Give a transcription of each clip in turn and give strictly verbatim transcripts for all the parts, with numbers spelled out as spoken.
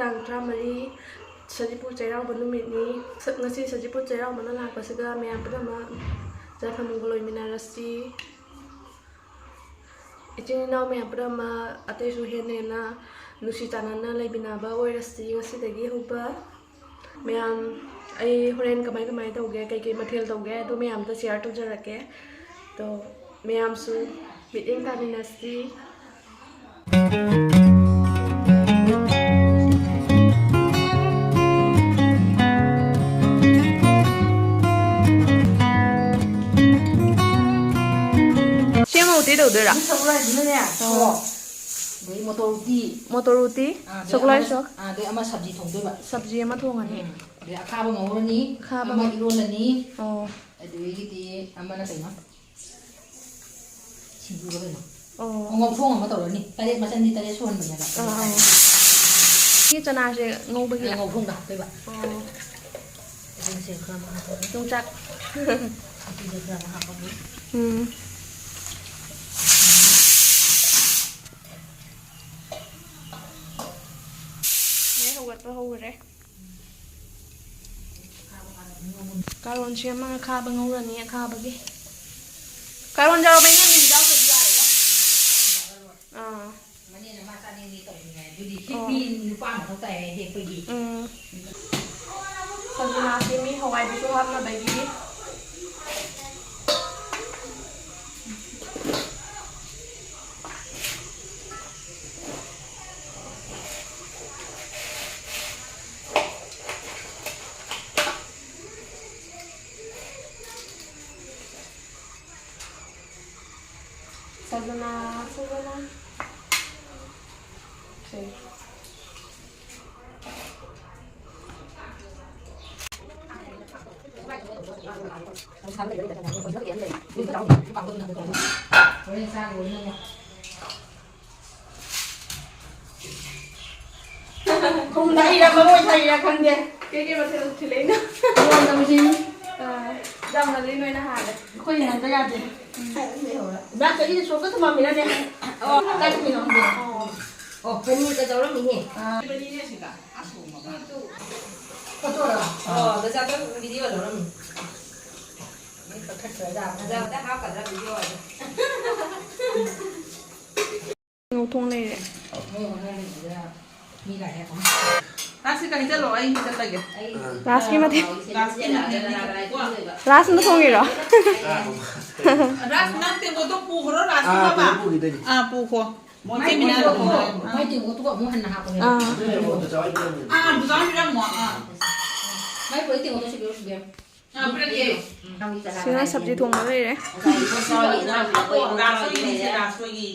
ꯇꯥꯡ ꯇꯔꯥꯃꯔꯤ ꯁꯖꯤꯕꯨ ꯆꯩꯔꯥꯎꯕ ꯅꯨꯃꯤꯠꯅꯤ꯫ ꯁ-, ꯉꯁꯤ ꯁꯖꯤꯕꯨ ꯆꯩꯔꯥꯎꯕꯅ ꯂꯥꯛꯄꯁꯤꯗ ꯃꯌꯥꯝ ꯄꯨꯝꯅꯃꯛ ꯌꯥꯏꯐꯅ ꯂꯣꯏꯃꯤꯟꯅꯔꯁꯤ꯫ ꯏꯆꯤꯟ ꯏꯅꯥꯎ ꯃꯌꯥꯝ ꯄꯨꯝꯅꯃꯛ ꯑꯇꯩꯁꯨ ꯍꯦꯟꯅ ꯍꯦꯟꯅ ꯅꯨꯡꯁꯤ ꯆꯥꯟꯅꯅ ꯂꯩꯃꯤꯟꯅꯕ ꯑꯣꯏꯔꯁꯤ ꯉꯁꯤꯗꯒꯤ ꯍꯧꯕ꯫ ꯃꯌꯥꯝ, ꯑꯩ ꯍꯣꯔꯦꯟ ꯀꯃꯥꯏ ꯀꯃꯥꯏ ꯇꯧꯒꯦ, ꯀꯩꯀꯩ ꯃꯊꯦꯜ ꯇꯧꯒꯦ, ꯑꯗꯨ ꯃꯌꯥꯝꯗꯣ share ꯇꯧꯖꯔꯛꯀꯦ꯫ ꯑꯗꯣ ꯃꯌꯥꯝꯁꯨ ꯃꯤꯠꯌꯦꯡ ꯇꯥꯃꯤꯟꯅꯁꯤ꯫ ꯁꯦꯝꯃ ꯎꯇꯤ ꯇꯧꯗꯣꯏꯔꯥ? ꯁꯒꯣꯜ ꯍꯋꯥꯏꯗꯨꯅꯅꯦ, ꯑꯣ꯫ ꯁꯣꯛ꯫ ꯑꯗꯩ ꯃꯣꯇꯣꯔ ꯎꯇꯤ꯫ ꯃꯣꯇꯣꯔ ꯎꯇꯤ, ꯑꯥ, ꯑꯗꯩ ꯁꯒꯣꯜ ꯍꯋꯥꯏ ꯑꯃꯅ, ꯁꯣꯛ꯫ ꯑꯥ, ꯑꯗꯩ ꯑꯃ ꯁꯕꯖꯤ ꯊꯣꯡꯗꯣꯏꯕ꯫ ꯁꯕꯖꯤ ꯑꯃ ꯊꯣꯡꯉꯅꯤ꯫ ꯎꯝ꯫ ꯑꯗꯩ ꯑꯈꯥꯕ ꯉꯧꯔꯅꯤ, ꯑꯈꯥꯕ ꯑꯃ ꯉꯧ-, ꯏꯔꯣꯜꯂꯅꯤ꯫ ꯑꯣ꯫ ꯑꯗꯨꯗꯒꯤꯗꯤ ꯑꯃꯅ ꯀꯩꯅꯣ? ꯁꯤꯡꯖꯨꯔ ꯀꯩꯅꯣ? ꯑꯣ꯫ ꯉꯧꯊꯣꯡ ꯑꯃ ꯇꯧꯔꯅꯤ꯫ ꯇꯔꯦꯠ ꯃꯆꯟꯗꯤ ꯇꯔꯦꯠ ꯁꯨꯍꯟꯕꯅꯦꯕ꯫ ꯑꯥ, ꯑꯥ꯫ ꯁꯤ ꯆꯅꯥꯁꯦ ꯉꯧꯕꯒꯤ? ꯑꯥ, ꯉꯧꯊꯣꯡꯗ ꯍꯥꯞꯇꯣꯏꯕ꯫ ꯑꯣ꯫ ꯑꯗꯨꯁꯦ ꯈꯔ ꯑꯃ ꯍꯥꯞꯄꯒꯦ꯫ ꯌꯣꯡꯆꯥꯛ꯫ ꯑꯗꯨꯁꯦ ꯈꯔ ꯑꯃ ꯍꯥꯞꯄꯒꯦ꯫ ꯎꯝ꯫ ꯃꯩ ꯍꯧꯒꯠꯄ ꯍꯧꯔꯦ꯫ ꯀꯥꯔꯣꯟ ꯁꯦꯝꯃꯒ ꯑꯈꯥꯕ ꯉꯧꯔꯅꯤ, ꯑꯈꯥꯕꯒꯤ꯫ ꯀꯥꯔꯣꯟ ꯌꯥꯎꯔꯕ ꯏꯅꯝꯃ? ꯌꯥꯎꯗ꯭ꯔꯗꯤ ꯌꯥꯔꯦꯗ꯫ ꯑꯥ꯫ ꯃꯅꯦꯅ ꯃꯥ ꯆꯥꯅꯤꯡꯉꯤ ꯇꯧꯔꯤꯉꯩ ꯑꯗꯨꯗꯤ ꯑꯣ꯫ ꯅꯨꯄꯤ ꯅꯨꯄꯥ ꯃꯊꯧ ꯇꯥꯏ ꯍꯥꯏꯗꯤ ꯑꯩꯈꯣꯏꯒꯤ꯫ ꯎꯝ꯫ ꯁꯖꯅꯥ ꯁꯦꯝꯃꯤ, ꯍꯋꯥꯏꯗꯨꯁꯨ ꯍꯥꯞꯅꯕꯒꯤ꯫ ꯁꯖꯅꯥ, ꯁꯖꯅꯥ꯫ ꯁꯦ꯫ ꯍꯣꯔꯦꯟ ꯆꯥꯔꯨꯔꯣ ꯅꯪꯅ꯫ ꯊꯨꯝ ꯊꯥꯛꯏꯔꯥ ꯃꯔꯣꯏ ꯊꯥꯛꯏꯔꯥ ꯈꯪꯗꯦ꯫ ꯀꯩꯀꯩ ꯃꯊꯦꯜ ꯊꯤꯜꯂꯛꯏꯅꯣ? ꯏꯔꯣꯟꯕꯁꯤꯅꯤ꯫ ꯑꯥ, ꯌꯥꯝꯅꯗꯤ ꯅꯣꯏꯅ ꯍꯥꯜꯂꯦ꯫ ꯑꯩꯈꯣꯏꯅ ꯍꯟꯗ ꯌꯥꯗꯦ꯫ ꯏꯃꯥ, ꯆꯍꯤꯗ ꯁꯣꯛꯇ ꯊꯨꯝꯃꯝꯃꯤꯔꯅꯦ? ꯑꯣ, ꯀꯥꯏ ꯊꯝꯃꯤꯅꯣ ꯈꯪꯗꯦ꯫ ꯑꯣ꯫ ꯑꯣ, ꯄꯅꯤꯔꯒ ꯇꯧꯔꯝꯃꯤꯅꯦ꯫ ꯑꯥ꯫ ꯄꯅꯤꯔꯅꯦ ꯁꯤꯗ꯫ ꯑꯁ, ꯐꯣꯇꯣꯔꯣ? ꯑꯣ, ꯕꯖꯥꯔꯗ ꯚꯤꯗꯤꯑꯣ ꯂꯧꯔꯝꯃꯤ꯫ ꯃꯣꯏ ꯀꯛꯊꯠꯈ꯭ꯔꯖꯥꯠꯂꯣ? ꯕꯖꯥꯔꯗ ꯍꯥꯞꯀꯗ꯭ꯔꯥ ꯚꯤꯗꯤꯑꯣ ꯍꯥꯏꯁꯦ? ꯉꯧꯊꯣꯡ ꯂꯩꯔꯦ꯫ ꯃꯣꯏ ꯍꯣꯠꯅꯔꯤꯁꯤꯗ ꯃꯤ ꯂꯥꯛꯑꯦ꯫ ꯑꯁꯤ ꯀꯩ ꯆꯠꯂꯣ, ꯑꯩ ꯆꯠꯂꯒꯦ꯫ ꯑꯩ ꯔꯥꯁꯀꯤ ꯃꯊꯦꯜ꯫ ꯔꯥꯁꯀꯤ ꯃꯊꯦꯜ꯫ ꯔꯥꯁꯅ ꯊꯣꯡꯉꯤꯔꯣ? ꯔꯥꯁ, ꯅꯪ ꯇꯦꯡꯀꯣꯠꯇꯣ ꯄꯨꯈ꯭ꯔꯣ, ꯔꯥꯁ ꯑꯥ, ꯄꯨꯅꯕ꯫ ꯄꯨꯈꯤꯗꯣꯏꯅꯤ꯫ ꯑꯥ, ꯄꯨꯈꯣ꯫ ꯃꯣꯏ ꯃꯥꯏ ꯆꯦꯃꯤꯅꯥ ꯄꯨꯈꯣ꯫ ꯊꯣꯡꯉꯣ꯫ ꯃꯥꯏ ꯇꯦꯡꯀꯣꯠꯇꯨꯒ ꯑꯃꯨꯛ ꯍꯟꯅ ꯍꯥꯞꯄꯣ꯫ ꯑꯥ꯫ ꯑꯥ, ꯑꯗꯨꯗ ꯄꯤꯔꯝꯃꯣ꯫ ꯑꯥ꯫ ꯃꯥꯏ ꯄꯨꯈꯣ, ꯇꯦꯡꯀꯣꯠꯇꯣ ꯁꯤ ꯄꯤꯔꯛꯑꯣ, ꯁꯤ ꯄꯤꯔꯛꯑꯣ꯫ ꯑꯥ, ꯄꯤꯔꯛꯀꯦ꯫ ꯁꯤꯅ ꯁꯕꯖꯤ ꯊꯣꯡꯕ ꯂꯩꯔꯦ꯫ ꯔꯥꯁ ꯍꯣꯏꯒꯤꯅꯤꯁꯦ, ꯔꯥꯁ ꯍꯣꯏꯒꯤ꯫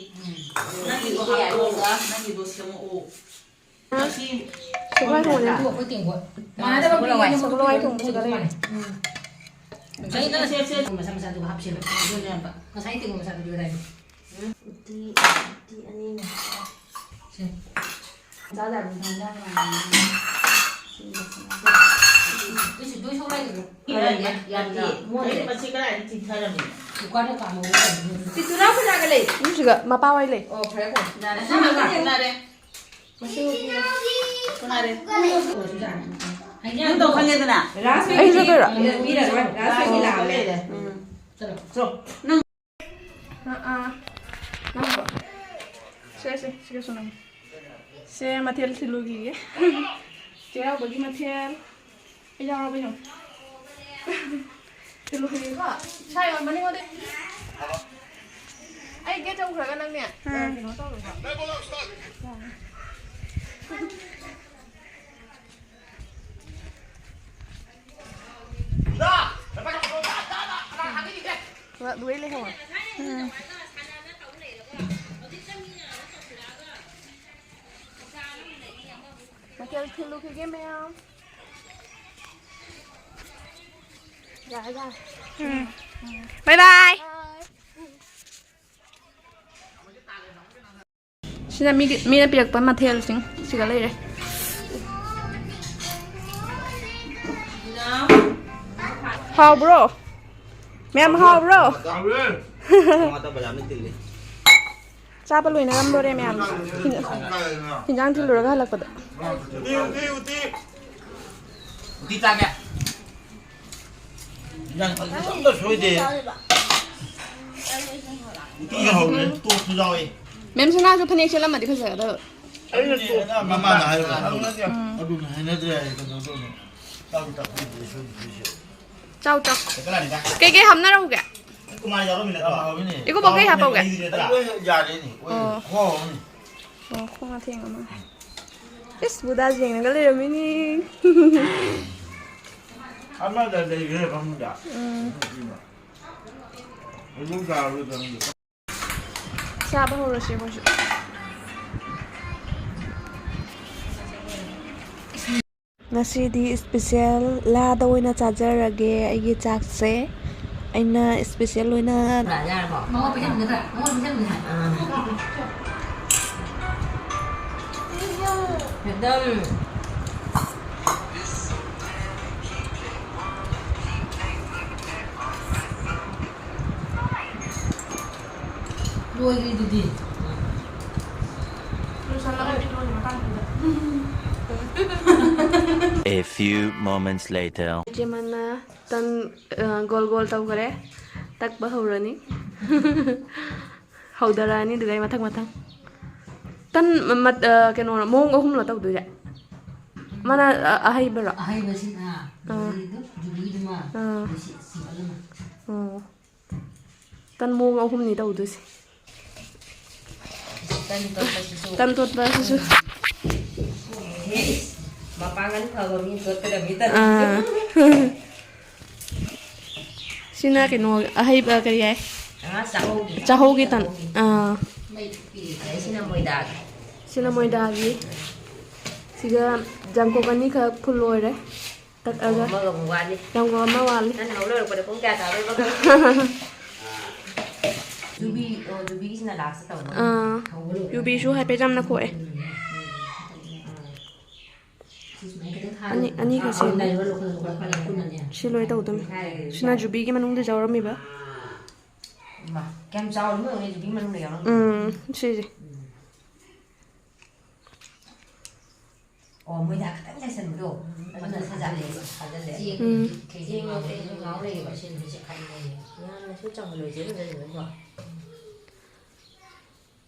ꯅꯪꯒꯤꯗꯣ ꯍꯥꯞꯄꯛꯑꯣ, ꯅꯪꯒꯤꯗꯣ ꯁꯦꯝꯃꯛꯑꯣ꯫ ꯁꯒꯣꯜ ꯍꯋꯥꯏ ꯊꯣꯡꯕꯁꯦ꯫ ꯃꯥꯟꯅꯗꯕ ꯁꯒꯣꯜ ꯍꯋꯥꯏ ꯊꯣꯡꯕꯁꯤꯒ ꯂꯩꯔꯦ꯫ ꯎꯝ꯫ ꯉꯁꯥꯏ ꯅꯪ ꯁꯦ, ꯁꯦ, ꯁꯦ꯫ ꯃꯆꯥ ꯃꯆꯥꯗꯨꯒ ꯍꯥꯞꯁꯦꯕ꯫ ꯑꯗꯨꯅꯦ ꯍꯥꯏꯕ꯫ ꯉꯁꯥꯏ ꯇꯤꯡꯕ ꯃꯆꯥꯗꯨꯗꯤ ꯀꯗꯥꯏꯗ? ꯎꯇꯤ, ꯎꯇꯤ ꯑꯅꯤꯅꯦ꯫ ꯁꯦ꯫ ꯆꯥꯗꯕꯅꯤ ꯈꯪꯗꯦ꯫ ꯑꯗꯨꯁꯨ ꯅꯣꯏ ꯁꯒꯣꯜ ꯍꯋꯥꯏꯗꯨꯕꯨ ꯌꯥꯝ, ꯌꯥꯝ, ꯌꯥꯝ ꯃꯣꯠꯂꯦ꯫ ꯑꯩ ꯃꯁꯤ ꯀꯗꯥꯏꯗ ꯆꯤꯡꯊꯔꯝꯃꯤꯅꯣ? ꯀꯨꯀꯔꯗ ꯀꯥꯝꯍꯧꯒꯦ ꯇꯧꯕꯅꯤ꯫ ꯄꯤꯇꯨꯔꯥ ꯀꯅꯥꯒ ꯂꯩ? ꯌꯨꯝꯁꯤꯒ ꯃꯄꯥ ꯍꯣꯏ ꯂꯩ꯫ ꯑꯣ, ꯐꯔꯦ, ꯐꯔꯦ꯫ ꯌꯥꯔꯦ꯫ ꯁꯤ ꯃꯉꯥ ꯀꯨꯟꯅꯔꯦ꯫ ꯃꯁꯤ ꯀꯨꯟꯅꯔꯦ꯫ ꯅꯪ ꯇꯧꯈꯠꯂꯦꯗꯅ꯫ ꯔꯥꯁ ꯑꯩ ꯆꯠꯇꯣꯏꯔꯣ? ꯄꯤꯔꯔꯣꯏ꯫ ꯔꯥꯁ ꯂꯥꯛꯑꯣ꯫ ꯂꯩꯔꯦ꯫ ꯎꯝ꯫ ꯆꯠꯂꯣ꯫ ꯆꯣ꯫ ꯅꯪ ꯑꯥ, ꯑꯥ꯫ ꯅꯪ ꯁꯦ, ꯁꯦ, ꯁꯤꯒꯁꯨ ꯅꯪ꯫ ꯁꯦ, ꯃꯊꯦꯜ ꯊꯤꯜꯂꯨꯈꯤꯒꯦ꯫ ꯆꯩꯔꯥꯎꯕꯒꯤ ꯃꯊꯦꯜ꯫ ꯑꯩ ꯌꯥꯎꯔꯕ ꯌꯦꯡꯉꯣ꯫ ꯊꯤꯜꯂꯨꯈꯤꯒꯦꯀꯣ꯫ ꯁꯥꯏ ꯑꯣꯟꯕꯅꯤ ꯑꯩꯉꯣꯟꯗ꯫ ꯑꯩ ꯒꯦꯠ ꯆꯪꯈ꯭ꯔꯒ ꯅꯪꯅꯦ, ꯎꯝ꯫ ꯀꯩꯅꯣ ꯇꯧꯔꯣ꯫ ꯂꯣꯏ ꯂꯩꯍꯧꯔꯦ꯫ ꯎꯝ꯫ ꯃꯊꯦꯜ ꯊꯤꯜꯂꯨꯈꯤꯒꯦ ꯃꯌꯥꯝ꯫ ꯌꯥꯔꯦ, ꯌꯥꯔꯦ꯫ ꯎꯝ꯫ ꯕꯥꯏ ꯕꯥꯏ꯫ ꯕꯥꯏ꯫ ꯁꯤꯅ ꯃꯤꯒꯤ, ꯃꯤꯅ ꯄꯤꯔꯛꯄ ꯃꯊꯦꯜꯁꯤꯡ ꯁꯤꯒ ꯂꯩꯔꯦ꯫ ꯍꯥꯎꯕ꯭ꯔꯣ? ꯃꯌꯥꯝ ꯍꯥꯎꯕ꯭ꯔꯣ? ꯍꯥꯎꯋꯦ꯫ ꯇꯣꯃꯥꯇꯣ ꯕꯖꯥꯔ ꯃꯤ ꯇꯤꯜꯂꯤ꯫ ꯆꯥꯕ ꯂꯣꯏꯅꯔꯝꯗꯣꯔꯦ ꯃꯌꯥꯝ꯫ ꯍꯤꯟ-, ꯍꯤꯟꯖꯥꯡ ꯊꯤꯜꯂꯨꯔꯒ ꯍꯜꯂꯛꯄꯗ꯫ ꯎꯇꯤ ꯆꯥꯒꯦ꯫ ꯏꯟꯖꯥꯡ ꯊꯤꯜꯂꯨꯔꯒ ꯑꯝꯇ ꯁꯣꯏꯗꯦ꯫ ꯎꯇꯤ ꯍꯧꯔꯦ, ꯇꯣꯛꯁꯨ ꯌꯥꯎꯏ꯫ ꯃꯦꯝ ꯁꯅꯥꯁꯨ ꯐꯅꯦꯛ ꯁꯦꯠꯂꯝꯃꯗꯤ ꯐꯖꯒꯗꯕ꯫ ꯑꯩꯅ ꯃꯃꯥꯅ ꯍꯥꯏꯕ꯫ ꯑꯗꯨꯅ ꯍꯩꯅꯗ꯭ꯔꯦ ꯍꯥꯏ, ꯀꯩꯅꯣ ꯇꯧꯅꯤ꯫ ꯆꯥꯕ ꯊꯛꯄꯒꯤꯗꯤ ꯁꯣꯏꯗ꯭ꯔꯤꯁꯦ꯫ ꯆꯥꯎ ꯆꯥꯎ꯫ ꯀꯩꯀꯩ ꯍꯥꯞꯅꯔꯧꯒꯦ? ꯀꯨꯃꯥꯔ ꯌꯥꯎꯔꯝꯃꯤꯅ ꯇꯧꯔꯣ꯫ ꯏꯀꯨꯕꯣꯛ ꯀꯩ ꯍꯥꯞꯄꯧꯒꯦ? ꯑꯩ ꯂꯣꯏ ꯌꯥꯔꯦꯅꯦ꯫ ꯍꯣꯏ, ꯑꯣ꯫ ꯈꯣꯡ ꯑꯃꯅꯤ꯫ ꯑꯣ, ꯈꯣꯡ ꯑꯊꯦꯡ ꯑꯃ꯫ ꯏꯁ, ꯕꯨꯗꯥꯁ ꯌꯦꯡꯉꯒ ꯂꯩꯔꯝꯃꯤꯅꯤ꯫ ꯑꯃꯗ ꯂꯩꯈ꯭ꯔꯦ ꯐꯃꯨꯡꯗ꯫ ꯎꯝ꯫ ꯍꯧꯖꯤꯛ ꯆꯥꯔꯨꯔꯦ ꯐꯃꯨꯡꯗ꯫ ꯆꯥꯕ ꯍꯧꯔꯁꯤ ꯑꯩꯈꯣꯏꯁꯨ꯫ ꯉꯁꯤꯗꯤ ꯏꯁꯄꯤꯁꯦꯜ ꯂꯥꯗ ꯑꯣꯏꯅ ꯆꯥꯖꯔꯒꯦ ꯑꯩꯒꯤ ꯆꯥꯛꯁꯦ꯫ ꯑꯩꯅ ꯏꯁꯄꯤꯁꯦꯜ ꯑꯣꯏꯅ ꯌꯥꯔꯕꯣ? ꯃꯉꯣꯟ ꯄꯤꯁꯟꯕꯤꯗ꯭ꯔꯥ? ꯃꯉꯣꯟ ꯄꯤꯁꯟꯕꯤꯗ꯭ꯔꯥ? ꯑꯥ꯫ ꯑꯦꯛꯗꯝ꯫ ꯂꯣꯏꯈ꯭ꯔꯤꯗꯨꯗꯤ꯫ ꯂꯣꯏꯁꯜꯂꯒ ꯏꯔꯣꯟ ꯃꯇꯥꯡꯗꯨꯗ꯫ A few moments later. ꯏꯆꯦ ꯃꯥꯅ ꯇꯟ, ꯑ, ꯒꯣꯜ ꯒꯣꯜ ꯇꯧꯈꯔꯦ꯫ ꯇꯛꯄ ꯍꯧꯔꯅꯤ꯫ ꯍꯧꯗꯔꯛꯑꯅꯤ ꯑꯗꯨꯗꯩ ꯃꯊꯪ ꯃꯊꯪ꯫ ꯇꯟ ꯃ-, ꯃꯠ-, ꯑ, ꯀꯩꯅꯣ, ꯃꯑꯣꯡ ꯑꯍꯨꯝꯂꯣ ꯇꯧꯗꯣꯏꯁꯦ? ꯃꯥꯅ, ꯑ, ꯑꯍꯩꯕꯔꯣ? ꯑꯍꯩꯕꯁꯤꯅ ꯑꯥ꯫ ꯖꯨꯕꯤꯗꯨ-, ꯖꯨꯕꯤꯗꯨꯃ, ꯑꯥ꯫ ꯁꯤ, ꯁꯤ ꯑꯃ꯫ ꯑꯣ꯫ ꯇꯟ ꯃꯑꯣꯡ ꯑꯍꯨꯝꯅꯤ ꯇꯧꯗꯣꯏꯁꯦ꯫ ꯇꯟ ꯇꯣꯠꯄꯁꯤꯁꯨ꯫ ꯇꯟ ꯇꯣꯠꯄꯁꯤꯁꯨ꯫ ꯍꯦ, ꯃꯄꯥꯡꯒꯜ ꯐꯕ ꯃꯤ ꯇꯣꯠꯀꯗꯕꯅꯤ ꯇꯟꯁꯤꯁꯨ꯫ ꯑꯥ꯫ ꯁꯤꯅ ꯀꯩꯅꯣ, ꯑꯍꯩꯕ ꯀꯔꯤ ꯍꯥꯏ? ꯑꯥ, ꯆꯥꯛꯍꯧꯒꯤ꯫ ꯆꯥꯛꯍꯧꯒꯤ ꯇꯟ꯫ ꯑꯥ꯫ ꯑꯗꯩ ꯁꯤꯅ ꯃꯣꯏꯗꯥꯒꯤ꯫ ꯁꯤꯅ ꯃꯣꯏꯗꯥꯒꯤ꯫ ꯁꯤꯒ ꯖꯪꯀꯣꯛ ꯑꯅꯤꯈꯛ ꯐꯨꯜ ꯑꯣꯏꯔꯦ꯫ ꯇꯛꯑꯒ꯫ ꯑꯃꯒ ꯑꯃꯨꯛ ꯋꯥꯠꯂꯤ꯫ ꯖꯪꯀꯣꯛ ꯑꯃ ꯋꯥꯠꯂꯤ꯫ ꯅꯪ ꯍꯧ ꯂꯣꯏꯔꯛꯄꯗ ꯄꯨꯡ ꯀꯌꯥ ꯇꯥꯗꯣꯏꯕ ꯈꯪꯗꯦ꯫ ꯌꯨꯕꯤ, ꯑꯣ, ꯌꯨꯕꯤꯒꯤꯁꯤꯅ ꯂꯥꯁꯇ ꯇꯧꯕ꯫ ꯑꯥ꯫ ꯍꯧꯕ ꯂꯣꯏꯔꯛꯄꯗ꯫ ꯌꯨꯕꯤꯁꯨ ꯍꯥꯏꯐꯦꯠ ꯌꯥꯝꯅ ꯈꯣꯛꯑꯦ꯫ ꯑꯅꯤ, ꯑꯅꯤꯈꯛ ꯁꯦꯝꯃꯦ꯫ ꯁꯤ ꯂꯣꯏ ꯇꯧꯗꯣꯏꯅꯤ꯫ ꯁꯤꯅ ꯖꯨꯕꯤꯒꯤ ꯃꯅꯨꯡꯗ ꯌꯥꯎꯔꯝꯃꯤꯕ꯫ ꯏꯃꯥ, ꯀꯌꯥꯝ ꯆꯥꯎꯔꯤꯅꯣ ꯌꯦꯡꯉꯨꯅꯦ, ꯌꯨꯕꯤ ꯃꯅꯨꯡꯗ ꯌꯥꯎꯔꯝꯗꯣꯏꯅꯦ꯫ ꯎꯝ, ꯁꯤꯁꯦ꯫ ꯎꯝ꯫ ꯑꯣ, ꯃꯣꯏꯗ ꯈꯤꯇꯪ ꯆꯥꯏꯁꯟꯕꯗꯣ, ꯑꯗꯨꯅ ꯊꯥꯖꯜꯂꯦ꯫ ꯊꯥꯖꯜꯂꯦ꯫ ꯎꯝ꯫ ꯆꯦꯡ ꯉꯧꯕꯗ ꯑꯩꯁꯨ ꯉꯥꯎ ꯂꯩꯌꯦꯕ꯫ ꯌꯥꯝꯅꯁꯨ ꯆꯥꯎꯍꯜꯂꯣꯏꯁꯦ, ꯐꯖꯅ ꯀꯣ꯫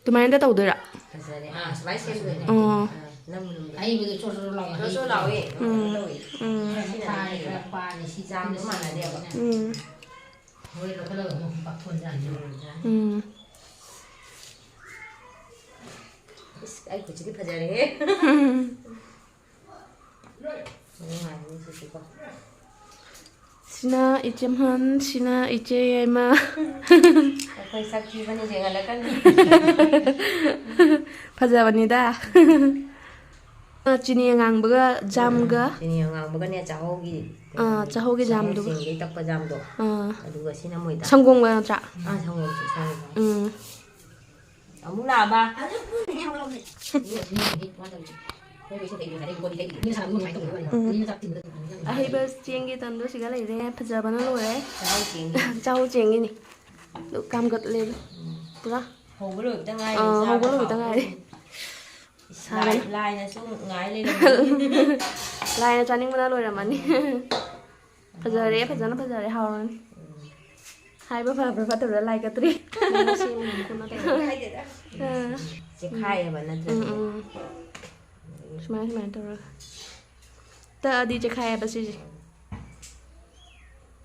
ꯑꯗꯨꯃꯥꯏꯅ ꯇꯧꯗꯣꯏꯔꯥ? ꯐꯖꯔꯦ꯫ ꯑꯥ, ꯁꯨꯃꯥꯏꯅ ꯁꯦꯝꯗꯣꯏꯅꯦ꯫ ꯑꯣ꯫ ꯑꯥ, ꯅꯝ ꯅꯝ꯫ ꯑꯍꯩꯕꯗꯣ ꯆꯣꯠ ꯆꯣꯠ ꯂꯥꯎꯋꯦ꯫ ꯆꯣꯠ ꯆꯣꯠ ꯂꯥꯎꯋꯦ꯫ ꯎꯝ꯫ ꯇꯧꯋꯦ꯫ ꯎꯝ꯫ ꯈꯔ ꯊꯥꯔꯦ, ꯈꯔ ꯄꯥꯔꯦ, ꯁꯤ ꯆꯥꯡꯗꯣ ꯃꯥꯟꯅꯗꯦꯕ꯫ ꯎꯝ꯫ ꯍꯣꯏ, ꯂꯧꯈꯠꯂꯒ ꯑꯃꯨꯛ ꯄꯥꯛꯊꯣꯟꯖꯥꯠꯅꯤ꯫ ꯎꯝ꯫ ꯏꯁ, ꯑꯩ ꯈꯨꯠꯁꯤꯗꯤ ꯐꯖꯔꯦꯍꯦ꯫ ꯅꯨꯡꯉꯥꯏꯅꯤ ꯁꯤꯁꯨꯀꯣ꯫ ꯁꯤꯅ ꯏꯆꯦ ꯃꯍꯟ, ꯁꯤꯅ ꯏꯆꯦ ꯌꯥꯏꯃ꯫ ꯑꯩꯈꯣꯏ ꯁꯛ ꯊꯤꯕꯅꯤ ꯌꯦꯡꯍꯜꯂꯛꯀꯅꯤ꯫ ꯐꯖꯕꯅꯤꯗ꯫ ꯑ, ꯆꯤꯅꯤ ꯑꯉꯥꯡꯕꯒ ꯖꯥꯝꯒ꯫ ꯆꯤꯅꯤ ꯑꯉꯥꯡꯕꯒꯅꯦ, ꯆꯥꯛꯍꯧꯒꯤ, ꯑꯥ, ꯆꯥꯛꯍꯧꯒꯤ ꯖꯥꯝꯗꯨꯒ꯫ ꯆꯦꯡꯗꯩ ꯇꯛꯄ ꯖꯥꯝꯗꯣ꯫ ꯑꯥ꯫ ꯑꯗꯨꯒ ꯁꯤꯅ ꯃꯣꯏꯗ꯫ ꯁꯪꯒꯣꯝꯒ ꯅꯠꯇ꯭ꯔꯥ? ꯑꯥ, ꯁꯪꯒꯣꯝꯁꯨ ꯁꯪꯒꯣꯝ꯫ ꯎꯝ꯫ ꯑꯃꯨꯛ ꯂꯥꯛꯑꯕ? ꯎꯝ꯫ ꯑꯍꯩꯕ ꯆꯦꯡꯒꯤ ꯇꯟꯗꯣ ꯁꯤꯒ ꯂꯩꯔꯦ꯫ ꯐꯖꯕꯅ ꯂꯣꯏꯔꯦ꯫ ꯆꯥꯛꯍꯥꯎ ꯆꯦꯡꯒꯤ꯫ ꯆꯥꯛꯍꯥꯎ ꯆꯦꯡꯒꯤꯅꯤ꯫ ꯑꯗꯨ ꯀꯥꯝꯒꯠꯂꯦ ꯑꯗꯨ ꯄꯨꯔꯥ꯫ ꯍꯧꯕ ꯂꯣꯏꯕꯗ ꯉꯥꯏꯔꯤ꯫ ꯑꯥ, ꯆꯥꯕ ꯍꯧꯕ ꯂꯣꯏꯕꯗ ꯍꯥꯎꯗꯣꯏꯅꯤ꯫ ꯉꯥꯏꯔꯤ꯫ ꯁꯥꯔꯦ꯫ ꯂꯥꯏ-, ꯂꯥꯏꯅꯁꯨ ꯉꯥꯏ ꯂꯩꯔꯝꯃꯅꯤ꯫ ꯂꯥꯏꯅ ꯆꯥꯅꯤꯡꯕꯅ ꯂꯣꯏꯔꯝꯃꯅꯤ꯫ ꯐꯖꯔꯦ, ꯐꯖꯅ ꯐꯖꯔꯦ, ꯍꯥꯎꯔꯅꯤ꯫ ꯎꯝ꯫ ꯍꯥꯏꯕ ꯐꯕ꯭ꯔꯥ ꯐꯠꯇꯕ꯭ꯔꯥ ꯂꯥꯏ ꯀꯠꯇ꯭ꯔꯤ꯫ ꯀꯩꯅꯣ ꯁꯦꯝꯃꯤꯅꯣ ꯈꯣꯠꯅꯣ ꯇꯧꯔꯒ꯫ ꯑꯥ꯫ ꯆꯦꯈꯥꯏꯌꯦꯕ ꯅꯠꯇ꯭ꯔꯗꯤꯅꯦ꯫ ꯎꯝ, ꯎꯝ꯫ ꯁꯨꯃꯥꯏꯅ, ꯁꯨꯃꯥꯏꯅ ꯇꯧꯔꯒ꯫ ꯇꯛꯑꯗꯤ ꯆꯦꯈꯥꯏꯌꯦꯕ ꯁꯤꯁꯦ꯫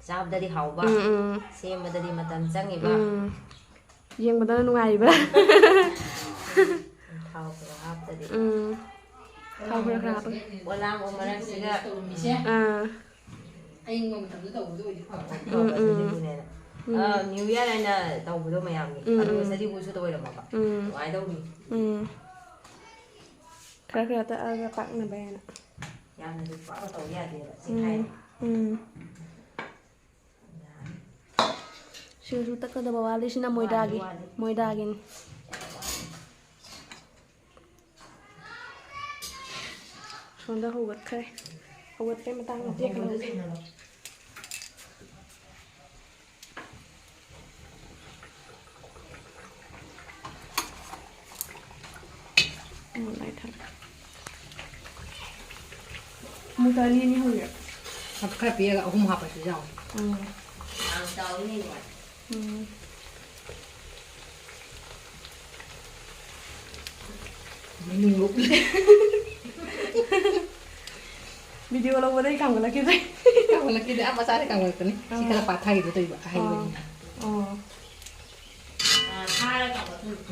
ꯆꯥꯕꯗꯗꯤ ꯍꯥꯎꯕ, ꯎꯝ, ꯎꯝ꯫ ꯁꯦꯝꯕꯗꯗꯤ ꯃꯇꯝ ꯆꯪꯉꯤꯕ꯫ ꯎꯝ꯫ ꯌꯦꯡꯕꯗꯅ ꯅꯨꯡꯉꯥꯏꯔꯤꯕ꯫ ꯊꯥꯎ ꯈꯔ ꯍꯥꯞꯇꯗꯤ꯫ ꯎꯝ꯫ ꯊꯥꯎ ꯈꯔ ꯈꯔ ꯍꯥꯞꯄꯒ꯫ ꯄꯣꯂꯥꯡꯕ ꯃꯔꯛꯁꯤꯗ꯫ ꯑꯥ꯫ ꯑꯌꯤꯡꯕ ꯃꯇꯝꯗ ꯇꯧꯕꯗꯣ ꯑꯣꯏꯗꯤ ꯐꯕ꯫ ꯎꯝ, ꯎꯝ꯫ ꯑꯗꯨꯒꯤꯅꯦꯅ꯫ ꯎꯝ꯫ ꯑ, New Year ꯍꯥꯏꯅ ꯇꯧꯕꯗꯣ ꯃꯌꯥꯝꯒꯤ꯫ ꯎꯝ, ꯑꯗꯨꯒ ꯎꯝ꯫ ꯆꯗꯤꯕꯨꯁꯨ ꯇꯧꯔꯝꯃꯕ꯫ ꯎꯝ꯫ ꯅꯨꯡꯉꯥꯏꯗꯧꯔꯤ꯫ ꯎꯝ꯫ ꯈꯔ ꯈꯔ ꯇꯛꯑꯒ ꯄꯥꯛꯅꯕ ꯍꯥꯏꯅ꯫ ꯌꯥꯝꯅꯁꯨ ꯄꯥꯛꯅ ꯇꯧ ꯌꯥꯗꯦꯕ꯫ ꯎꯝ꯫ ꯆꯦꯈꯥꯏ꯫ ꯎꯝ꯫ ꯁꯤꯡꯖꯨ ꯇꯛꯀꯗꯕ ꯋꯥꯠꯂꯤ꯫ ꯁꯤꯅ ꯃꯣꯏꯗꯥꯒꯤ꯫ ꯋꯥꯠꯂꯤ, ꯋꯥꯠꯂꯤ꯫ ꯃꯣꯏꯗꯥꯒꯤꯅꯤ꯫ ꯁꯣꯝꯗ ꯍꯧꯒꯠꯈ꯭ꯔꯦ꯫ ꯍꯧꯒꯠꯄꯩ ꯃꯇꯥꯡ ꯃꯇꯦꯛ ꯈꯔ ꯍꯧꯒꯠꯈ꯭ꯔꯦ꯫ ꯍꯧꯒꯠꯈ꯭ꯔꯦ꯫ ꯄꯨꯡ ꯑꯅꯤ ꯑꯅꯤ ꯍꯧꯔꯤꯔꯣ? ꯈꯔ ꯄꯤꯔꯒ ꯑꯍꯨꯝ ꯍꯥꯞꯄꯁꯨ ꯌꯥꯎꯋꯦ꯫ ꯎꯝ꯫ ꯎꯝ꯫ ꯃꯅꯨꯡ ꯂꯣꯛ-꯫ ꯚꯤꯗꯤꯑꯣ ꯂꯧꯕꯗꯩ ꯀꯥꯝꯒꯠꯂꯛꯈꯤꯗ꯭ꯔꯦ꯫ ꯀꯥꯝꯒꯠꯂꯛꯈꯤꯗ꯭ꯔꯦ꯫ ꯑꯥ, ꯃꯆꯥꯁꯦ ꯀꯥꯝꯒꯠꯂꯛꯄꯅꯤ꯫ ꯁꯤ ꯑꯥ꯫ ꯈꯔ ꯄꯥꯊꯒꯤꯗꯣ ꯇꯧꯔꯤꯕ, ꯑꯍꯩꯕꯅꯤꯅ꯫ ꯑꯥ꯫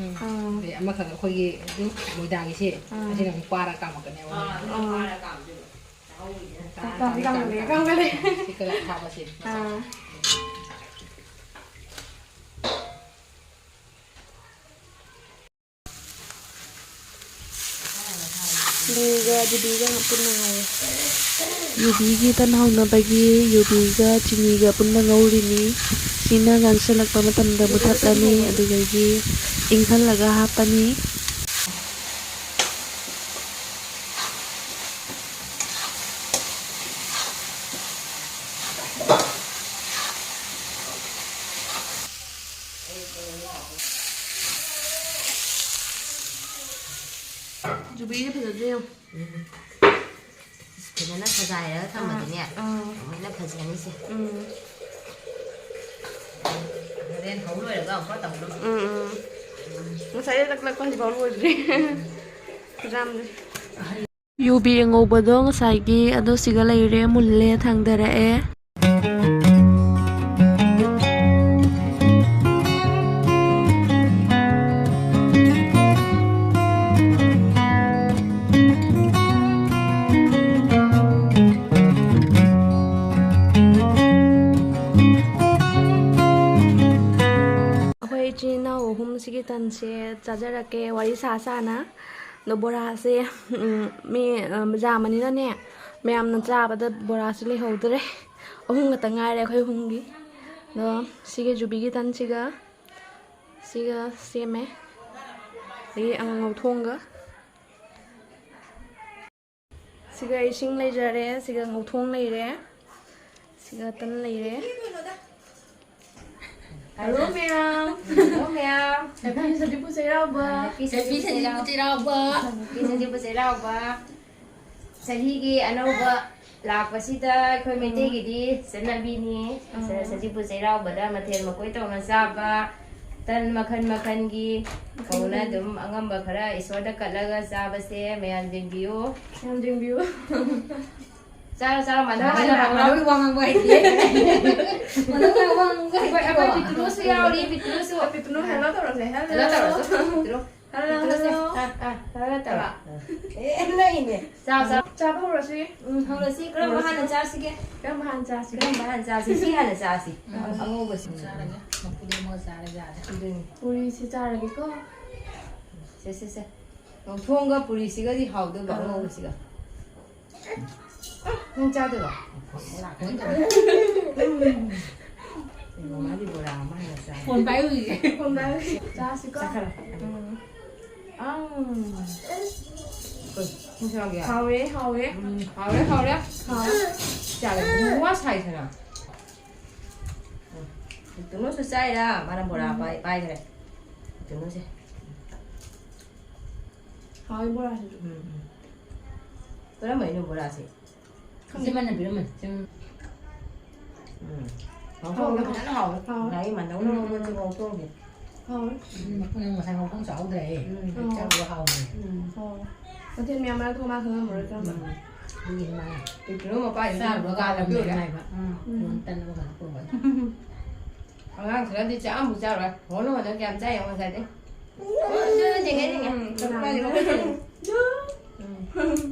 ꯎꯝ꯫ ꯑꯥ꯫ ꯑꯗꯩ ꯑꯃꯈꯛ ꯑꯩꯈꯣꯏꯒꯤ ꯑꯗꯨꯝ ꯃꯣꯏꯗꯥꯒꯤꯁꯦ, ꯑꯥ꯫ ꯑꯁꯤꯅ ꯑꯃꯨꯛ ꯄꯥꯔ ꯀꯥꯝꯃꯛꯀꯅꯦꯕ꯫ ꯑꯥ꯫ ꯀꯥꯝꯗꯤ ꯀꯥꯝꯒꯠꯂꯦ, ꯀꯥꯝꯒꯠꯂꯦ꯫ ꯁꯤ ꯈꯔ ꯊꯥꯕꯁꯦ꯫ ꯑꯥ꯫ ꯂꯨꯒ ꯖꯤꯕꯤꯒ ꯄꯨꯟꯅ ꯉꯧꯔꯦ꯫ ꯌꯨꯕꯤꯒꯤ ꯇꯟ ꯍꯧꯅꯕꯒꯤ ꯌꯨꯕꯤꯒ ꯆꯤꯅꯤꯒ ꯄꯨꯟꯅ ꯉꯧꯔꯤꯅꯤ꯫ ꯁꯤꯅ ꯉꯥꯡꯁꯜꯂꯛꯄ ꯃꯇꯝꯗ ꯃꯨꯊꯠꯂꯅꯤ, ꯑꯗꯨꯗꯒꯤ ꯏꯪꯍꯜꯂꯒ ꯍꯥꯞꯄꯅꯤ꯫ ꯖꯨꯕꯤꯁꯦ ꯐꯖꯗ꯭ꯔꯦ ꯌꯦꯡꯉꯨ꯫ ꯎꯝ꯫ ꯐꯖꯅ ꯁꯖꯥꯏꯔꯒ ꯊꯝꯃꯗꯤꯅꯦ, ꯑꯥ, ꯑꯥ꯫ ꯑꯃꯨꯛ ꯍꯦꯟꯅ ꯐꯖꯅꯤꯁꯦ꯫ ꯎꯝ꯫ ꯍꯣꯔꯦꯟ ꯍꯧ ꯂꯣꯏꯔꯒ ꯑꯃꯨꯛꯀ ꯇꯧꯅꯕ꯫ ꯎꯝ, ꯎꯝ꯫ ꯉꯁꯥꯏꯗꯩ ꯂꯛꯂꯛꯄ ꯍꯧꯖꯤꯛꯐꯥꯎ ꯂꯣꯏꯗ꯭ꯔꯤ꯫ ꯈꯨꯖꯥꯝꯁꯦ꯫ ꯌꯨꯕꯤ ꯑꯉꯧꯕꯗꯣ ꯉꯁꯥꯏꯒꯤ ꯑꯗꯣ ꯁꯤꯒ ꯂꯩꯔꯦ, ꯃꯨꯜꯂꯦ, ꯊꯥꯡꯗꯔꯛꯑꯦ꯫ ꯑꯩꯈꯣꯏ ꯏꯆꯤꯟ ꯏꯅꯥꯎ ꯑꯍꯨꯝꯁꯤꯒꯤ ꯇꯟꯁꯦ ꯆꯥꯖꯔꯛꯀꯦ ꯋꯥꯔꯤ ꯁꯥ ꯁꯥꯅ꯫ ꯑꯗꯣ ꯕꯣꯔꯥꯁꯦ, ꯎꯝ, ꯃꯤ, ꯑ, ꯌꯥꯝꯕꯅꯤꯅꯅꯦ, ꯃꯌꯥꯝꯅ ꯆꯥꯕꯗ ꯕꯣꯔꯥꯁꯦ ꯂꯩꯍꯧꯗ꯭ꯔꯦ꯫ ꯑꯍꯨꯝ ꯈꯛꯇ ꯉꯥꯏꯔꯦ ꯑꯩꯈꯣꯏ ꯑꯍꯨꯝꯒꯤ꯫ ꯑꯗꯣ ꯁꯤꯒꯤ ꯖꯨꯕꯤꯒꯤ ꯇꯟꯁꯤꯒ ꯁꯤꯒ ꯁꯦꯝꯃꯦ꯫ ꯑꯗꯒꯤ ꯉꯧꯊꯣꯡꯒ꯫ ꯁꯤꯒ ꯏꯁꯤꯡ ꯂꯩꯖꯔꯦ, ꯁꯤꯒ ꯉꯧꯊꯣꯡ ꯂꯩꯔꯦ, ꯁꯤꯒ ꯇꯟ ꯂꯩꯔꯦ꯫ Hello ꯃꯌꯥꯝ꯫ Hello ꯃꯌꯥꯝ꯫ Happy ꯁꯖꯤꯕꯨ ꯆꯩꯔꯥꯎꯕ꯫ Happy ꯁꯖꯤꯕꯨ ꯆꯩꯔꯥꯎꯕ꯫ Happy ꯁꯖꯤꯕꯨ ꯆꯩꯔꯥꯎꯕ꯫ ꯆꯍꯤꯒꯤ ꯑꯅꯧꯕ ꯂꯥꯛꯄꯁꯤꯗ ꯑꯩꯈꯣꯏ ꯃꯩꯇꯩꯒꯤꯗꯤ ꯆꯠꯅꯕꯤꯅꯤ꯫ ꯎꯝ꯫ ꯁꯖꯤꯕꯨ ꯆꯩꯔꯥꯎꯕꯗ ꯃꯊꯦꯜ ꯃꯀꯣꯏ ꯇꯧꯅ ꯆꯥꯕ, ꯇꯟ ꯃꯈꯜ ꯃꯈꯜꯒꯤ ꯃꯈꯜ ꯍꯧꯅ ꯃꯈꯜ꯫ ꯑꯗꯨꯝ ꯑꯉꯝꯕ ꯈꯔ ꯏꯁꯣꯔꯗ ꯀꯠꯂꯒ ꯆꯥꯕꯁꯦ ꯃꯌꯥꯝ ꯌꯦꯡꯕꯤꯌꯨ꯫ ꯃꯌꯥꯝ ꯌꯦꯡꯕꯤꯌꯨ꯫ ꯆꯥꯔꯣ, ꯆꯥꯔꯣ, ꯃꯥꯙꯕ ꯍꯥꯟꯅ ꯍꯧꯔꯣ꯫ ꯃꯥꯙꯕꯒꯤ ꯋꯥ ꯉꯥꯡꯕ ꯍꯩꯇꯦ꯫ ꯃꯥꯙꯕ ꯋꯥ ꯉꯥꯡꯕ ꯑꯩꯈꯣꯏ, ꯑꯩꯈꯣꯏ ꯍꯩꯇꯦꯀꯣ꯫ ꯄꯤꯇ꯭ꯔꯨꯁꯨ ꯌꯥꯎꯔꯤ, ꯄꯤꯇ꯭ꯔꯨꯁꯨ꯫ ꯄꯤꯇ꯭ꯔꯨ, hello ꯇꯧꯔꯁꯦ, hello꯫ Hello ꯇꯧꯔꯁꯦ, ꯄꯤꯇ꯭ꯔꯨ꯫ Hello, ꯄꯤꯇ꯭ꯔꯨꯁꯦ꯫ Hello꯫ ꯑꯥ, ꯑꯥ, hello ꯇꯧꯔꯣ꯫ ꯑꯦ, ꯅꯛꯏꯅꯦ꯫ ꯆꯥꯎ, ꯆꯥꯎ꯫ ꯆꯥꯕ ꯍꯧꯔꯁꯤ꯫ ꯎꯝ, ꯍꯧꯔꯁꯤ꯫ ꯀꯔꯝꯕ ꯍꯧꯔꯁꯤ꯫ ꯍꯥꯟꯅ ꯆꯥꯁꯤꯒꯦ? ꯀꯔꯝꯕ ꯍꯥꯟꯅ ꯆꯥꯁꯤꯒꯦ? ꯀꯔꯝꯕ ꯍꯥꯟꯅ ꯆꯥꯁꯤ? ꯁꯤ ꯍꯥꯟꯅ ꯆꯥꯁꯤ꯫ ꯎꯝ꯫ ꯑꯉꯧꯕꯁꯤ꯫ ꯆꯥꯔꯒꯦ꯫ ꯃꯀꯨꯗꯤ ꯑꯃꯒ ꯆꯥꯔꯦ, ꯌꯥꯔꯦ꯫ ꯑꯗꯨꯅꯤ꯫ ꯄꯨꯔꯤꯁꯤ ꯆꯥꯔꯒꯦꯀꯣ꯫ ꯁꯦ, ꯁꯦ, ꯁꯦ꯫ ꯊꯣꯡꯒ ꯄꯨꯔꯤꯁꯤꯒꯗꯤ ꯍꯥꯎꯗꯣꯏꯕ, ꯑꯥ꯫ ꯑꯉꯧꯕꯁꯤꯒ꯫ ꯅꯪ ꯆꯥꯗꯣꯏꯔꯣ? ꯐꯣꯟ ꯇꯧꯔꯛꯑꯦ꯫ ꯎꯝ꯫ ꯃꯃꯥꯒꯤ ꯕꯣꯔꯥ ꯑꯃ ꯍꯥꯟꯅ ꯆꯥ꯫ ꯐꯣꯟ ꯄꯥꯏꯔꯨꯈꯤꯒꯦ꯫ ꯐꯣꯟ ꯄꯥꯏꯔꯨꯈꯤꯒꯦ꯫ ꯆꯥꯁꯤꯀꯣ꯫ ꯆꯥꯈꯠꯂꯣ꯫ ꯎꯝ꯫ ꯑꯥ꯫ ꯀꯩ? ꯁꯤ ꯆꯥꯒꯦ? ꯍꯥꯎꯋꯦ, ꯍꯥꯎꯋꯦ꯫ ꯎꯝ, ꯍꯥꯎꯔꯦ, ꯍꯥꯎꯔꯦ꯫ ꯍꯥꯎꯋꯦ꯫ ꯆꯥꯔꯦ꯫ ꯋꯥ ꯁꯥꯏꯗꯅ꯫ ꯎꯝ꯫ ꯇꯨꯅꯨꯁꯨ ꯆꯥꯏꯔꯥ? ꯃꯥꯅ ꯕꯣꯔꯥ ꯎꯝ꯫ ꯄꯥꯏ-, ꯄꯥꯏꯈ꯭ꯔꯦ꯫ ꯇꯨꯅꯨꯁꯦ꯫ ꯍꯥꯎꯋꯤ ꯕꯣꯔꯥꯁꯤꯁꯨ꯫ ꯎꯝ, ꯎꯝ꯫ ꯀꯔꯝꯕꯩꯅꯣ ꯕꯣꯔꯥꯁꯦ? ꯈꯪꯗꯦ꯫ ꯏꯆꯦ ꯃꯥꯅ ꯄꯤꯔꯝꯕꯅꯤ꯫ ꯏꯆꯦ ꯃꯥꯅ꯫ ꯎꯝ꯫ ꯉꯧꯊꯣꯡꯗꯣ ꯍꯥꯎꯋꯦ꯫ ꯐꯖꯅ ꯍꯥꯎꯋꯦ꯫ ꯍꯥꯎꯋꯦ꯫ ꯉꯁꯥꯏꯒꯤ ꯃꯟꯗꯧꯅ ꯎꯝ꯫ ꯉꯧꯕꯁꯦ ꯉꯧꯊꯣꯡꯁꯦ꯫ ꯍꯥꯎꯋꯦ꯫ ꯎꯝ, ꯅꯪ ꯉꯁꯥꯏ ꯉꯧꯊꯣꯡ ꯆꯥꯍꯧꯗ꯭ꯔꯦ꯫ ꯎꯝ꯫ ꯆꯥꯕꯗꯣ ꯍꯥꯎꯋꯦ꯫ ꯎꯝ꯫ ꯍꯥꯎꯋꯦ꯫ ꯃꯊꯦꯜ ꯃꯌꯥꯝ ꯃꯔꯛꯇꯨ ꯃꯥ ꯈꯪꯉꯝꯃꯔꯣꯏ ꯀꯔꯝꯕꯅꯣ꯫ ꯎꯝ꯫ ꯑꯗꯨꯒꯤꯅꯤ ꯃꯥꯅ꯫ ꯄꯤꯛꯇ꯭ꯔꯨ ꯃꯄꯥ ꯆꯥꯔꯨꯕ ꯀꯥꯟꯗ ꯂꯩꯔꯦ꯫ ꯍꯥꯏꯕ꯫ ꯎꯝ꯫ ꯎꯝ꯫ ꯇꯟ ꯑꯃꯈꯛ ꯍꯥꯞꯄꯨꯕ꯫ ꯑꯉꯥꯡ ꯈꯔꯗꯤ ꯆꯥ ꯑꯃꯨꯛ ꯆꯥꯔꯣꯏ꯫ ꯍꯣꯅ ꯍꯣꯅ ꯀꯌꯥꯝ ꯆꯥ ꯌꯦꯡꯉꯣ ꯉꯁꯥꯏꯗꯩ꯫ ꯑꯣ, ꯆꯤꯡꯉꯦ, ꯆꯤꯡꯉꯦ꯫ ꯎꯝ꯫ ꯃꯥꯁꯦ ꯃꯈꯨꯠ ꯆꯤꯡꯉꯦ꯫ ꯎꯝ꯫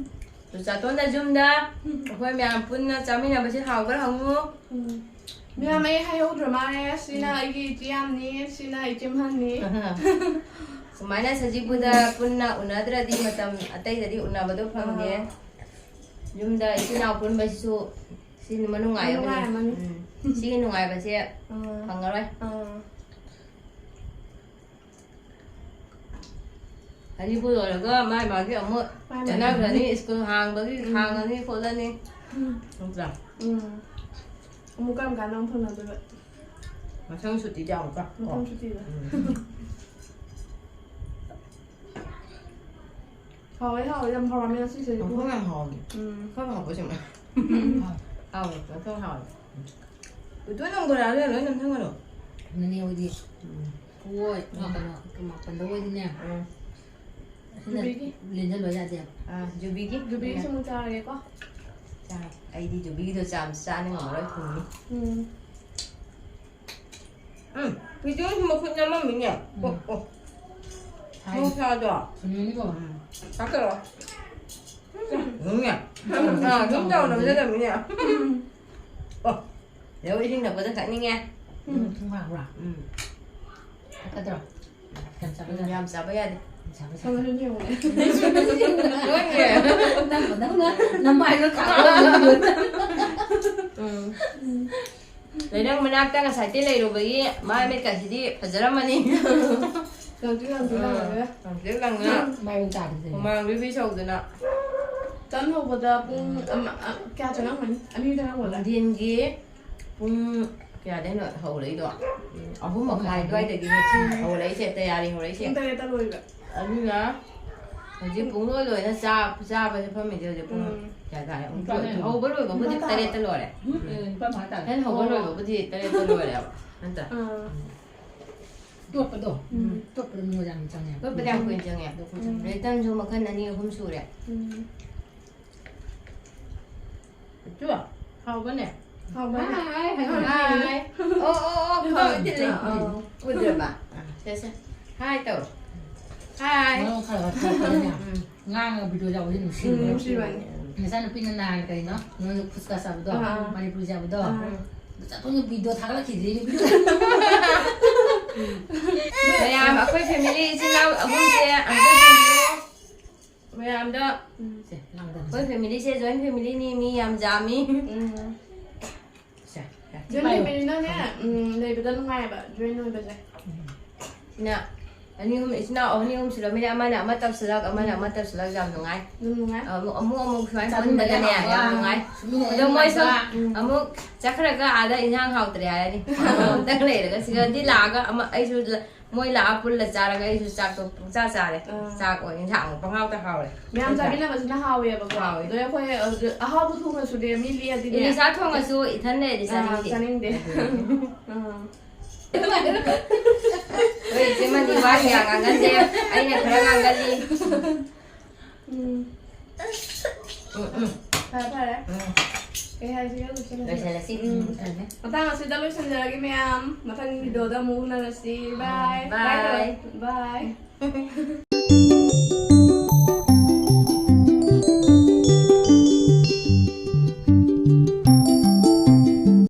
ꯆꯨꯔꯆꯥꯟꯄꯨꯔꯗ ꯌꯨꯝꯗ ꯑꯩꯈꯣꯏ ꯃꯌꯥꯝ ꯄꯨꯟꯅ ꯆꯥꯃꯤꯟꯅꯕꯁꯦ ꯍꯥꯎꯕ꯭ꯔꯥ ꯍꯪꯉꯨ꯫ ꯎꯝ꯫ ꯃꯌꯥꯝ ꯑꯩ ꯍꯥꯏꯍꯧꯗ꯭ꯔ ꯃꯥꯜꯂꯦ꯫ ꯁꯤꯅ ꯎꯝ꯫ ꯑꯩꯒꯤ ꯏꯆꯦ ꯌꯥꯝꯅꯤ, ꯁꯤꯅ ꯏꯆꯦ ꯃꯍꯟꯅꯤ꯫ ꯑꯍ꯫ ꯁꯨꯃꯥꯏꯅ ꯁꯖꯤꯕꯨꯗ ꯄꯨꯟꯅ ꯎꯅꯗ꯭ꯔꯗꯤ ꯃꯇꯝ ꯑꯇꯩꯗꯗꯤ ꯎꯅꯕꯗꯣ ꯐꯪꯗꯦ꯫ ꯑꯥ꯫ ꯌꯨꯝꯗ ꯏꯆꯤꯟ ꯏꯅꯥꯎ ꯄꯨꯟꯕꯁꯤꯁꯨ ꯁꯤ ꯃꯅꯨꯡꯉꯥꯏ ꯑꯃꯅꯤ꯫ ꯃꯅꯨꯡꯉꯥꯏ ꯑꯃꯅꯤ꯫ ꯎꯝ꯫ ꯁꯤꯒꯤ ꯅꯨꯡꯉꯥꯏꯕꯁꯦ ꯑꯥ꯫ ꯐꯪꯉꯔꯣꯏ꯫ ꯑꯥ꯫ ꯑꯅꯤꯕꯨ ꯂꯣꯏꯔꯒ ꯃꯥꯏ ꯃꯥꯒꯤ ꯑꯃꯨꯛ ꯃꯥꯏ ꯃꯥꯒꯤ꯫ ꯆꯠꯅꯈ꯭ꯔꯅꯤ, ꯁ꯭ꯀꯨꯜ ꯍꯥꯡꯕꯒꯤ ꯎꯝ꯫ ꯍꯥꯡꯉꯅꯤ ꯈꯣꯠꯂꯅꯤ꯫ ꯎꯝ꯫ ꯅꯠꯇ꯭ꯔꯥ? ꯎꯝ꯫ ꯑꯃꯨꯛ ꯀꯔꯝ ꯀꯥꯟꯗ ꯑꯃꯨꯛ ꯐꯪꯅꯗꯣꯏꯕ? ꯃꯊꯪ ꯁꯨꯇꯤꯗ ꯑꯃꯨꯛꯀ꯫ ꯃꯊꯪ ꯁꯨꯇꯤꯗ꯫ ꯎꯝ꯫ ꯍꯥꯎꯋꯦ, ꯍꯥꯎꯋꯦ, ꯌꯥꯝ ꯍꯥꯎꯔꯝꯃꯦ ꯉꯁꯤꯁꯦ꯫ ꯃꯐꯝ ꯌꯥꯝ ꯍꯥꯎꯋꯦ꯫ ꯎꯝ꯫ ꯈꯔ ꯍꯥꯎꯕ ꯁꯤꯃ꯫ ꯎꯝ꯫ ꯍꯥꯎꯋꯦ, ꯃꯐꯝ ꯍꯥꯎꯋꯦ꯫ ꯎꯇꯣꯟ ꯅꯪ ꯕꯣꯔꯥꯗꯣ ꯂꯣꯏ ꯅꯝꯁꯤꯟꯒꯅꯨ꯫ ꯅꯅꯦ ꯍꯣꯏꯗꯤ꯫ ꯎꯝ꯫ ꯄꯨꯡꯂꯣꯏ, ꯎꯝ꯫ ꯀꯩꯅꯣ, ꯃꯥꯄꯟꯗ ꯑꯣꯏꯗꯤꯅꯦ꯫ ꯎꯝ꯫ ꯑꯁꯤꯅ ꯖꯨꯕꯤꯒꯤ꯫ ꯂꯦꯟꯖꯜꯂꯣ ꯌꯥꯗꯦꯕ꯫ ꯑꯥ, ꯖꯨꯕꯤꯒꯤ꯫ ꯖꯨꯕꯤꯒꯤꯁꯨ ꯑꯃꯨꯛ ꯆꯥꯔꯒꯦꯀꯣ꯫ ꯆꯥꯔꯣ꯫ ꯑꯩꯗꯤ ꯖꯨꯕꯤꯒꯤꯗꯣ ꯆꯥꯝ-, ꯆꯥꯅ ꯉꯝꯃꯔꯣꯏ, ꯊꯨꯝꯃꯤ꯫ ꯎꯝ꯫ ꯎꯝ, ꯕꯤꯗꯤꯑꯣꯁꯨ ꯃꯈꯨꯠ ꯅꯝꯃꯝꯃꯤꯅꯦ꯫ ꯎꯝ꯫ ꯑꯣ, ꯑꯣ꯫ ꯍꯥꯏ꯫ ꯃꯍꯧꯁꯥꯗꯣ꯫ ꯊꯨꯝꯃꯤꯅꯤꯀꯣ꯫ ꯎꯝ꯫ ꯆꯥꯁꯜꯂꯣ꯫ ꯎꯝ꯫ ꯎꯝ꯫ ꯑꯥ, ꯁꯨꯝ ꯆꯥꯎꯅ ꯅꯝꯖꯜꯂꯝꯃꯤꯅꯦ꯫ ꯎꯝ꯫ ꯑꯣ, ꯂꯧ ꯏꯁꯤꯡ ꯊꯛꯄꯗ ꯊꯛꯅꯤꯡꯉꯦ꯫ ꯎꯝ, ꯊꯨꯝ ꯈꯥꯛꯄ꯭ꯔꯥ? ꯎꯝ꯫ ꯊꯛꯀꯗ꯭ꯔꯣ? ꯌꯥꯝ ꯆꯥꯕ ꯎꯝ, ꯌꯥꯗꯦ꯫ ꯌꯥꯝ ꯆꯥꯕ ꯌꯥꯗꯦ꯫ ꯁꯣꯝꯗꯁꯨ ꯌꯦꯡꯉꯨꯅꯦ꯫ ꯂꯣꯏꯅꯦ꯫ ꯅꯪ, ꯅꯪꯅ ꯅꯃꯥꯏꯗꯣ ꯊꯥꯡꯒꯠꯂꯒ ꯎꯝ꯫ ꯂꯩꯔꯪ ꯃꯅꯥꯛꯇ ꯉꯁꯥꯏꯗꯤ ꯂꯩꯔꯨꯕꯒꯤ ꯃꯥꯏ ꯃꯤꯠꯀꯁꯤꯗꯤ ꯐꯖꯔꯝꯃꯅꯤ꯫ ꯂꯪꯇ꯭ꯔꯤꯛ ꯂꯪꯇ꯭ꯔꯤꯛ ꯂꯪꯉꯒ꯫ ꯂꯪꯇ꯭ꯔꯤꯛ ꯂꯪꯉ꯫ ꯃꯥꯏ ꯑꯣꯏꯅ ꯇꯥꯈꯤꯗꯣꯏꯅꯦ꯫ ꯍꯨꯃꯥꯡ ꯕꯤꯕꯤ ꯁꯧꯗꯅ꯫ ꯇꯟ ꯍꯧꯕꯗ ꯄꯨꯡ ꯎꯝ꯫ ꯑꯃ, ꯑ, ꯀꯌꯥ ꯆꯪꯉꯝꯒꯅꯤ? ꯑꯅꯤ ꯆꯪꯉꯝꯒꯗ꯭ꯔꯥ? ꯅꯨꯡꯊꯤꯟꯒꯤ ꯄꯨꯡ ꯀꯌꯥꯗꯩꯅꯣ ꯍꯧꯔꯛꯏꯗꯣ? ꯎꯝ, ꯑꯍꯨꯝ ꯃꯈꯥꯏ ꯑꯗꯨꯋꯥꯏꯗꯒꯤ ꯍꯧꯔꯛꯏꯁꯦ, ꯇꯌꯥꯔꯤ ꯍꯧꯔꯛꯏꯁꯦ꯫ ꯄꯨꯡ ꯇꯔꯦꯠꯇ ꯂꯣꯏꯕ꯫ ꯑꯗꯨꯅ ꯍꯧꯖꯤꯛ ꯄꯨꯡ ꯂꯣꯏ ꯂꯣꯏꯅ ꯆꯥ-, ꯆꯥꯕꯁꯦ ꯐꯝꯃꯤꯁꯦ ꯍꯧꯖꯤꯛ ꯄꯨꯡ ꯎꯝ꯫ ꯀꯌꯥ ꯇꯥꯔꯦ? ꯄꯨꯡ ꯇꯔꯦꯠ꯫ ꯍꯧꯕ ꯂꯣꯏꯕꯕꯨꯗꯤ ꯄꯨꯡ ꯇꯔꯥ꯫ ꯇꯔꯦꯠꯇ ꯂꯣꯏꯔꯦ꯫ ꯎꯝ, ꯎꯝ, ꯅꯤꯄꯥꯟ ꯃꯈꯥꯏ ꯇꯥꯔꯦ꯫ ꯍꯦꯟ ꯍꯧꯕ ꯑꯣ꯫ ꯂꯣꯏꯕꯕꯨꯗꯤ ꯇꯔꯦꯠꯇ ꯂꯣꯏꯔꯦꯕ꯫ ꯅꯠꯇ꯭ꯔꯥ? ꯑꯥ꯫ ꯎꯝ꯫ ꯇꯣꯠꯄꯗꯣ꯫ ꯎꯝ꯫ ꯇꯣꯠꯄꯗ ꯃꯤꯅꯤꯠ ꯌꯥꯝ ꯆꯪꯉꯦ꯫ ꯇꯣꯠꯄꯗ ꯌꯥꯝ ꯀꯨꯏꯅ ꯆꯪꯉꯦ꯫ ꯑꯗꯣ ꯀꯨꯏꯅ ꯆꯪꯉꯦ꯫ ꯎꯝ꯫ ꯑꯗꯩ ꯇꯟꯁꯨ ꯃꯈꯜ ꯑꯅꯤ ꯑꯍꯨꯝ ꯁꯨꯔꯦ꯫ ꯎꯝ꯫ ꯆꯨ, ꯍꯥꯎꯕꯅꯦ꯫ ꯍꯥꯎꯕꯅꯦ꯫ ꯍꯥꯏ, ꯍꯥꯏ, ꯍꯥꯏ꯫ ꯍꯥꯏ꯫ ꯑꯣ, ꯑꯣ, ꯑꯣ, ꯍꯥꯎ ꯊꯤꯜꯂꯦ꯫ ꯑꯥ, ꯑꯥ꯫ ꯎꯗ꯭ꯔꯕ? ꯑꯥ, ꯁꯦ, ꯁꯦ꯫ ꯍꯥꯏ ꯇꯧ꯫ ꯍꯥꯏ꯫ ꯃꯔꯣꯟ ꯈꯔ ꯈꯔ ꯊꯣꯛꯄꯅꯤꯅ ꯎꯝ꯫ ꯉꯥꯡꯉꯒ ꯚꯤꯗꯤꯑꯣ ꯌꯥꯎꯕꯁꯦ ꯎꯝ, ꯅꯨꯡꯁꯤꯕꯅꯦ꯫ ꯅꯨꯡꯁꯤꯕꯅꯦ꯫ ꯅꯆꯥꯅꯨꯄꯤꯅ ꯅꯍꯥꯟ ꯀꯩꯅꯣ, ꯅꯣꯏ ꯐꯨꯁꯀꯥ ꯆꯥꯕꯗꯣ, ꯑꯥ꯫ ꯄꯥꯅꯤꯄꯨꯔꯤ ꯆꯥꯕꯗꯣ, ꯑꯥ꯫ ꯆꯠꯊꯣꯛꯅ ꯚꯤꯗꯤꯑꯣ ꯊꯥꯒꯠꯂꯛꯈꯤꯗ꯭ꯔꯤꯅꯦ, ꯚꯤꯗꯤꯑꯣ꯫ ꯃꯌꯥꯝ, ꯑꯩꯈꯣꯏ ꯐꯦꯃꯤꯂꯤ ꯏꯆꯤꯜ ꯏꯅꯥꯎ ꯑꯍꯨꯝꯁꯦ ꯑꯝꯇ ꯌꯦꯡꯕꯤꯌꯨ꯫ ꯃꯌꯥꯝꯗ ꯎꯝ꯫ ꯁꯦ, ꯂꯥꯡꯗꯅ ꯑꯩꯈꯣꯏ ꯁꯦ꯫ ꯐꯦꯃꯤꯂꯤꯁꯦ ꯖꯣꯏꯟ ꯐꯦꯃꯤꯂꯤꯅꯤ, ꯃꯤ ꯌꯥꯝ ꯌꯥꯝꯃꯤ꯫ ꯎꯝ꯫ ꯁꯦ, ꯁꯦ, ꯖꯣꯏꯟ ꯄꯥꯏꯌꯣ꯫ ꯐꯦꯃꯤꯂꯤꯅꯅꯦ, ꯎꯝ, ꯂꯩꯕꯗ ꯅꯨꯡꯉꯥꯏꯌꯦꯕ, ꯖꯣꯏꯟ ꯑꯣꯏꯕꯁꯦ꯫ ꯎꯝ꯫ ꯁꯤꯅ ꯑꯅꯤ ꯑꯍꯨꯝ, ꯏꯆꯤꯟ ꯏꯅꯥꯎ ꯑꯅꯤ ꯑꯍꯨꯝ ꯁꯨꯔꯝꯃꯤꯅ ꯑꯃꯅ ꯑꯃ ꯇꯧꯁꯤꯜꯂꯛ, ꯑꯃꯅ ꯑꯃ ꯇꯧꯁꯤꯜꯂꯛ, ꯌꯥꯝ ꯅꯨꯡꯉꯥꯏ꯫ ꯑꯗꯨꯝ ꯅꯨꯡꯉꯥꯏ꯫ ꯑꯃꯨꯛ, ꯑꯃꯨꯛ, ꯑꯃꯨꯛ ꯁꯨꯃꯥꯏꯅ ꯆꯥꯃꯤꯟꯅꯕ ꯄꯨꯟꯕꯗꯅꯦ ꯌꯥꯕ, ꯌꯥꯝ ꯅꯨꯡꯉꯥꯏ꯫ ꯁꯨꯃꯤꯟꯅꯕ ꯑꯗꯣ ꯃꯣꯏꯁꯨ ꯌꯥꯕ꯫ ꯎꯝ꯫ ꯑꯃꯨꯛ ꯆꯠꯈ꯭ꯔꯒ ꯑꯥꯗ ꯏꯟꯁꯥꯡ ꯍꯥꯎꯇ꯭ꯔꯦ ꯍꯥꯏꯔꯅꯤ꯫ ꯑꯃꯨꯛꯇꯪ ꯂꯩꯔꯒ ꯁꯤꯗꯗꯤ ꯂꯥꯛꯑꯒ ꯑꯃ, ꯑꯩꯁꯨ ꯂ-, ꯃꯣꯏ ꯂꯥꯛꯑ ꯄꯨꯜꯂ ꯆꯥꯔꯒ ꯑꯩꯁꯨ ꯆꯥꯛꯇꯣ ꯄꯨꯡꯆꯥ ꯆꯥꯔꯦ꯫ ꯑꯥ꯫ ꯆꯥꯛ ꯑꯣꯏ ꯏꯟꯁꯥꯡ ꯑꯃꯨꯛ ꯄꯪꯍꯥꯎꯇ ꯍꯥꯎꯔꯦ꯫ ꯃꯌꯥꯝ ꯆꯥꯃꯤꯟꯅꯕꯁꯤꯅ ꯍꯥꯎꯋꯦꯕꯀꯣ꯫ ꯍꯥꯎꯋꯦ꯫ ꯑꯗꯣ ꯑꯩꯈꯣꯏ ꯑꯍꯥꯎꯕ ꯊꯣꯡꯉꯁꯨꯅꯦ ꯃꯤ ꯂꯤꯛꯑꯗꯤꯅꯦ꯫ ꯏꯂꯤꯁꯥ ꯊꯣꯡꯉꯁꯨ ꯏꯊꯟ ꯂꯩꯔꯗꯤ ꯑꯥ, ꯆꯥꯅꯤꯡꯗꯦ꯫ ꯆꯥꯅꯤꯡꯗꯦ꯫ ꯑꯥ꯫ ꯑꯩꯈꯣꯏ ꯏꯆꯦꯃꯗꯤ ꯋꯥ ꯀꯌꯥ ꯉꯥꯡꯒꯟꯗꯦ꯫ ꯑꯩꯅ ꯈꯔ ꯉꯥꯡꯒꯜꯂꯤ꯫ ꯎꯝ꯫ ꯎꯝ, ꯎꯝ꯫ ꯐꯔꯦ, ꯐꯔꯦ꯫ ꯎꯝ꯫ ꯀꯩ ꯍꯥꯏꯁꯤꯒꯦ? ꯂꯣꯏꯁꯤꯜꯂꯁꯤ꯫ ꯂꯣꯏꯁꯤꯜꯂꯁꯤ꯫ ꯎꯝ꯫ ꯎꯝ, ꯊꯝꯃꯦ꯫ ꯃꯇꯥꯡ ꯑꯁꯤꯗ ꯂꯣꯏꯁꯤꯟꯖꯔꯒꯦ ꯃꯌꯥꯝ꯫ ꯃꯊꯪꯒꯤ ꯚꯤꯗꯤꯑꯣꯗ ꯑꯃꯨꯛ ꯎꯅꯔꯁꯤ꯫ ꯕꯥꯏ꯫ ꯕꯥꯏ꯫ ꯕꯥꯏ ꯇꯧꯔꯣ꯫ ꯕꯥꯏ꯫